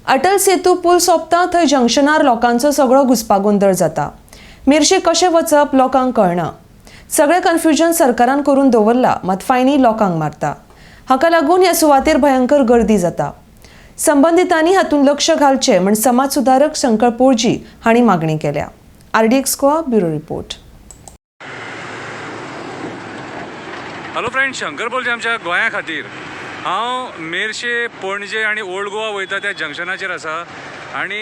अटल सेतू पूल सोंपता थंय जंक्शनार लोकांचो सगळो घुस्पागोंदळ जाता. मेरशे कशें वचप लोकांक कळना. सगळें कन्फ्युजन सरकारान करून दवरला, मात फायनी लोकांक मारता. हाका लागून ह्या सुवातेर भयंकर गर्दी जाता. संबंदितांनी हातूंत लक्ष घालचें म्हण समाज सुदारक शंकर पोळजी हांणी मागणी केल्या. RDX Goa bureau report. Hello friend, Shankar Polji आमच्या गोंया खातीर. हांव मेरशे, पणजे आनी ओल्ड गोवा वयता त्या जंक्शनाचेर आसा आनी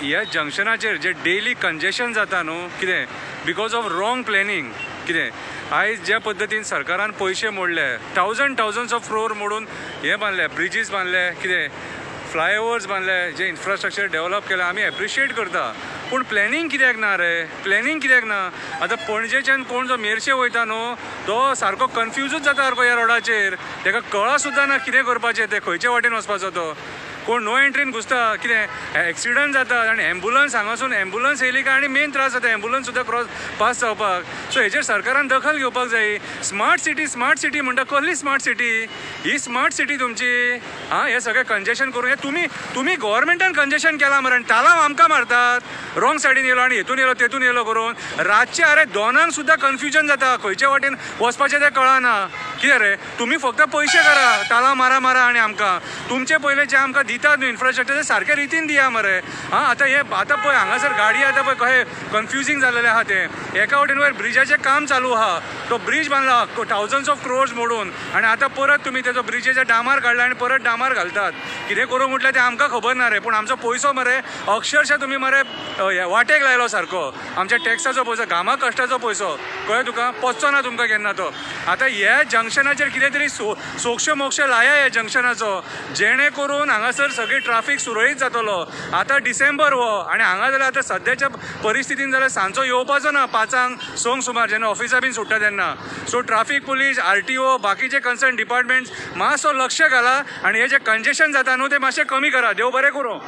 ह्या जंक्शनाचेर जे डेली कंजेशन जाता न्हू, कितें because of wrong planning. कितें आयज ज्या पद्दतीन सरकारान पयशे मोडले, थावजंड थावजंड्स ऑफ क्रोर मोडून हे बांदले, ब्रिजीस बांदले, कितें फ्लायओवर्स बांदले, जे इन्फ्रास्ट्रक्चर डेव्हलप केलें, आमी एप्रिशिएट करता, पूण प्लॅनिंग कित्याक ना रे? प्लॅनिंग कित्याक ना? आतां पणजेच्यान कोण जो मेरशे वयता न्हू, तो सारको कन्फ्युजूच जाता सारको ह्या रोडाचेर. ताका कळा सुद्दां ना कितें करपाचें तें, खंयचे वाटेन वचपाचो तो. कोण नो एंट्रीन घुसता, कितें एक्सिडंट जाता आनी एम्बुलन्स हांगासून एम्बुलन्स येयली काय आनी मेन त्रास जाता एम्बुलन्स सुद्दां क्रॉस पास जावपाक. सो हेजेर सरकारान दखल घेवपाक जाय. स्मार्ट सिटी, स्मार्ट सिटी म्हणटा, कसली स्मार्ट सिटी ही? स्मार्ट सिटी तुमची आं, हें सगळें कंजेशन करून हे तुमी गोवोरमेंटान कंजेशन केलां मरे आनी तालांव आमकां मारतात. रॉंग सायडीन येयलो आनी हेतून येयलो तेतून येयलो करून रातचे अरे दोनांक सुद्दां कन्फ्युजन जाता, खंयचे वाटेन वचपाचें तें कळना. कितें रे, तुमी फक्त पयशे करा, तालांव मारा मारा आनी आमकां तुमचे पयले जे आमकां दितात न्हू इन्फ्रास्ट्रक्चर ते सारके रितीन दिया मरे. आं, आतां हे आतां पळय हांगासर गाडी आतां पळय कशें कन्फ्युजींग जाल्लेलें आहा तें. एका वटेन वयर ब्रिजाचें काम चालू आहा, तो ब्रीज बांदला थावजंड्स ऑफ क्रोर्स मोडून आनी आतां परत तुमी तेजो ब्रिजेच्या डामार काडला आनी परत डामार घालतात. कितें करूंक म्हटल्यार तें आमकां खबर ना रे, पूण आमचो पयसो मरे अक्षरशा तुमी मरे वाटेक लायलो सारको. आमच्या टॅक्साचो पयसो, घामा कश्टाचो पयसो, कळ्ळें तुका? पचचो ना तुमकां केन्ना तो. आतां ह्या जंक्शनाचेर कितें तरी सोक्ष मोक्ष लाया ह्या जंक्शनाचो, जेणे करून हांगासर सगळी ट्राफीक सुरळीत जातलो. आतां डिसेंबर हो आनी हांगा जाल्यार आतां सद्याच्या परिस्थितीन जाल्यार सांजचो येवपाचो ना 5-6 सुमार, जेन्ना ऑफिसां बीन सुट्टा तेन्ना. सो ट्राफीक पुलीस, RTO, बाकीचे कन्सर्न डिपार्टमेंट्स मातसो लक्ष घाला आनी हे जे कंजेशन जाता न्हू तें मातशें कमी करा. देव बरें करूं.